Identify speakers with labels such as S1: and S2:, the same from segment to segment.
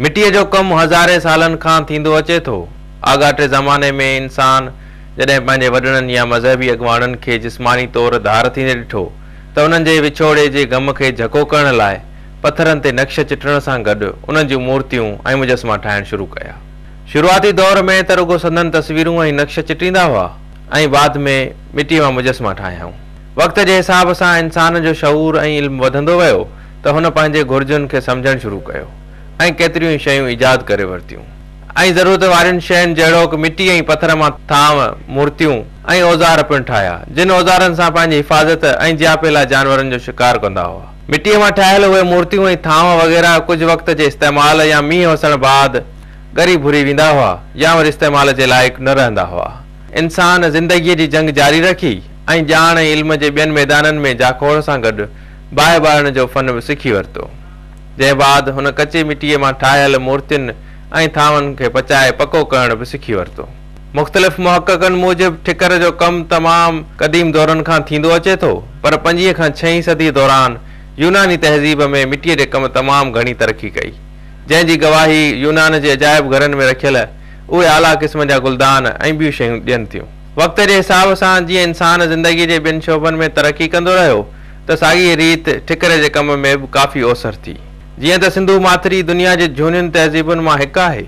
S1: مٽيء جو ڪم هزارين سالن کان ٿيندو اچي ٿو. آڳاٽي زماني ۾ انسان جڏهن پنهنجي وڏڙن يا مذهبي اڳواڻن کي جسماني طور ڌار ٿيندي ڏٺو ته انهن جي وڇوڙي جي غم کي جهڪو ڪرڻ لاء پٿرن تي نقش چٽڻ سان گڏ انهن جون مورتيون ۽ مجسما ٺاهڻ شروع ڪيا. شروعاتي دور ۾ ته رڳو سندن تصويرون ۽ نقش چٽيندا هئا ۽ بعد ۾ مٽيء مان مجسما ٺاهيائون. وقت جي حساب سان انسان جو شعور ۽ علم وڌندو ويو ته هن پنهنجي گهرجن کي سمجهڻ شروع ڪيو ۽ ڪيتريون ئي شيون ايجاد ڪري ورتيون ۽ ضرورت وارين شين جهڙوڪ مٽي ۽ پٿر مان ٿانو، مورتيون ۽ اوزار پڻ ٺاهيا، جن اوزارن سان پنهنجي حفاظت ۽ جياپي لاء جانورن جو شڪار ڪندا هئا. مٽيء مان ٺاهيل اهي مورتيون ۽ ٿانو وغيره ڪجهه وقت جي استعمال يا مينهن وسڻ بعد ڳري ڀري ويندا هئا يا وري استعمال جي لائق نه رهندا هئا. انسان زندگيء جي جنگ جاري رکي ۽ ڄاڻ ۽ علم جي ٻين ميدانن ۾ جاکوڙ سان گڏ باهه ٻارڻ جو فن به سکي ورتو، جنهن بعد هن ڪچي مٽيء مان ٺاهيل مورتين ۽ ٿانون کي پچائي پڪو ڪرڻ به سکي ورتو. مختلف محققن موجب ٺڪر جو ڪم تمام قديم دورن کان ٿيندو اچي ٿو، پر پنجين کان ڇهين صدي دوران يوناني تهذيب ۾ مٽيء جي ڪم تمام گهڻي ترقي ڪئي، جنهن جي گواهي يونان جي عجائب گهرن ۾ رکيل اهي اعليٰ قسم جا گلدان ۽ ٻيون شيون ڏين ٿيون. وقت جي حساب سان جيئن انسان زندگيء جي ٻين شعبن ۾ ترقي ڪندو رهيو ته ساڳيء ريت ٺڪر جي ڪم ۾ به ڪافي اوسر ٿي. جيئن ته سنڌو ماٿري دنيا جي جهونين تهذيبن مان هڪ آهي،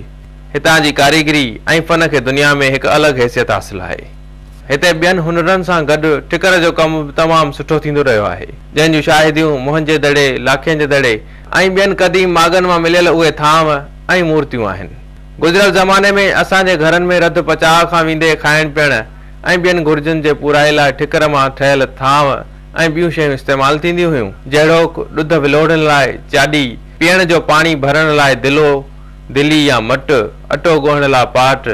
S1: هتان جي ڪاريگري ۽ فن کي دنيا ۾ هڪ الڳ حيثيت حاصل آهي. هتي ٻين هنرن سان گڏ ٺڪر جو ڪم به تمام سٺو ٿيندو رهيو آهي، جنهن جون شاهديون موهن جي دڙي، لاکين جي دڙي ۽ ٻين قديم ماڳن مان مليل اهي ٿانو ۽ مورتيون آهن. گذريل زماني ۾ اسان جي گهرن ۾ رڌ پچاء کان ويندي کائڻ پيئڻ ۽ ٻين گهرجن جي پورائي لاء ٺڪر مان ٺهيل ٿانو ۽ ٻيون شيون استعمال ٿينديون هيون، جهڙوڪ، ڏڌ ولوڙڻ لاء چاڏي، پيئڻ جو پاڻي ڀرڻ لاء دلو، دلي يا مٽ، اٽو ڳوهڻ لاء پاٽ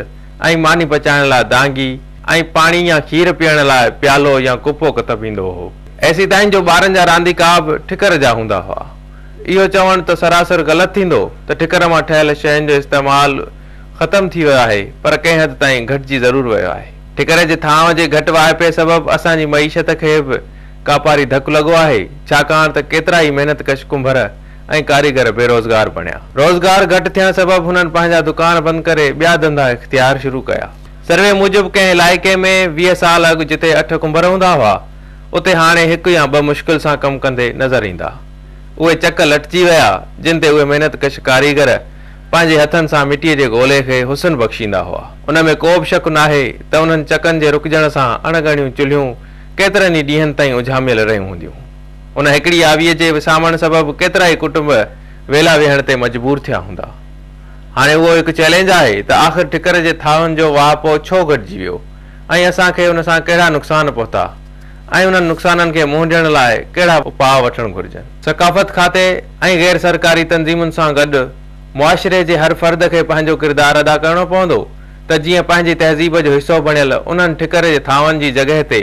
S1: ۽ ماني پچائڻ لاء دانگي ۽ پاڻي يا کير پيئڻ لاء پيالو يا ڪوپو ڪتب ايندو هو. ايسيتائين جو ٻارن جا رانديڪا به ٺڪر جا هوندا هئا. اهو چوڻ ته سراسر غلط ٿيندو ته ٺڪر مان ٺهيل شين جو استعمال ختم ٿي ويو آهي پر ڪنهن حد تائين گهٽجي ضرور ويو آهي. ٺڪر جي ٿانو جي گهٽ واهپي سبب اسان جي معيشت کي به ڪاپاري ڌڪ لڳو آهي ڇاڪاڻ ته ڪيترائي محنت ڪش ڪنڀر ۽ ڪاريگر بيروزگار بڻيا. روزگار گهٽ ٿيڻ سبب هنن پنهنجا دڪان بند ڪري ٻيا ڌنڌا اختيار شروع ڪيا. سروي موجب ڪنهن علائقي ۾ 20 سال اڳ جتي اٺ ڪنڀر هوندا هئا اتي هاڻي هڪ يا ٻه مشڪل سان ڪم ڪندي نظر ايندا. اهي چڪ لٽجي ويا، جن تي اهي محنت ڪش ڪاريگر پنهنجي هٿن سان مٽيء جي گولي کي حسن بخشيندا هئا. ان ۾ ڪو به شڪ ناهي ته انهن چڪن جي رڪجڻ سان اڻ ڳڻيون چلهيون ڪيترن ئي ڏينهن تائين اجهاميل رهيون هونديون. ان هڪڙي آويء جي وسامڻ سبب ڪيترائي ڪٽنب ويلا ويهڻ تي مجبور ٿيا هوندا. هاڻي اهو هڪ چئلينج آهي ته آخر ٺڪر جي ٿانون جو واهپو ڇو گهٽجي ويو ۽ اسان کي ان سان ڪهڙا نقصان پهتا؟ ۽ انهن نقصانن کي منهن ڏيڻ لاء ڪهڙا اپاء وٺڻ گهرجن. ثقافت کاتي ۽ غير سرڪاري تنظيمن سان گڏ معاشري جي هر فرد کي پنهنجو ڪردار ادا ڪرڻو پوندو ته جيئن پنهنجي تهذيب جو حصو بڻيل انهن ٺڪر جي ٿانون جي جڳهه تي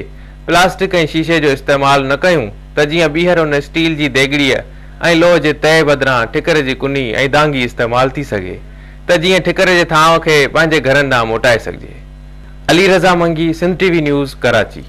S1: پلاسٽڪ ۽ شيشي جو استعمال نه ڪيون ته جيئن ٻيهر ان اسٽيل جي ديڳڙيء ۽ لوهه جي تئي بدران ٺڪر جي ڪني ۽ دانگي استعمال ٿي سگهي ته جيئن ٺڪر جي ٿانو کي پنهنجي گهرن ڏانهن موٽائي سگهجي. Ali Raza Mangi, Sindh T V news, Karachi.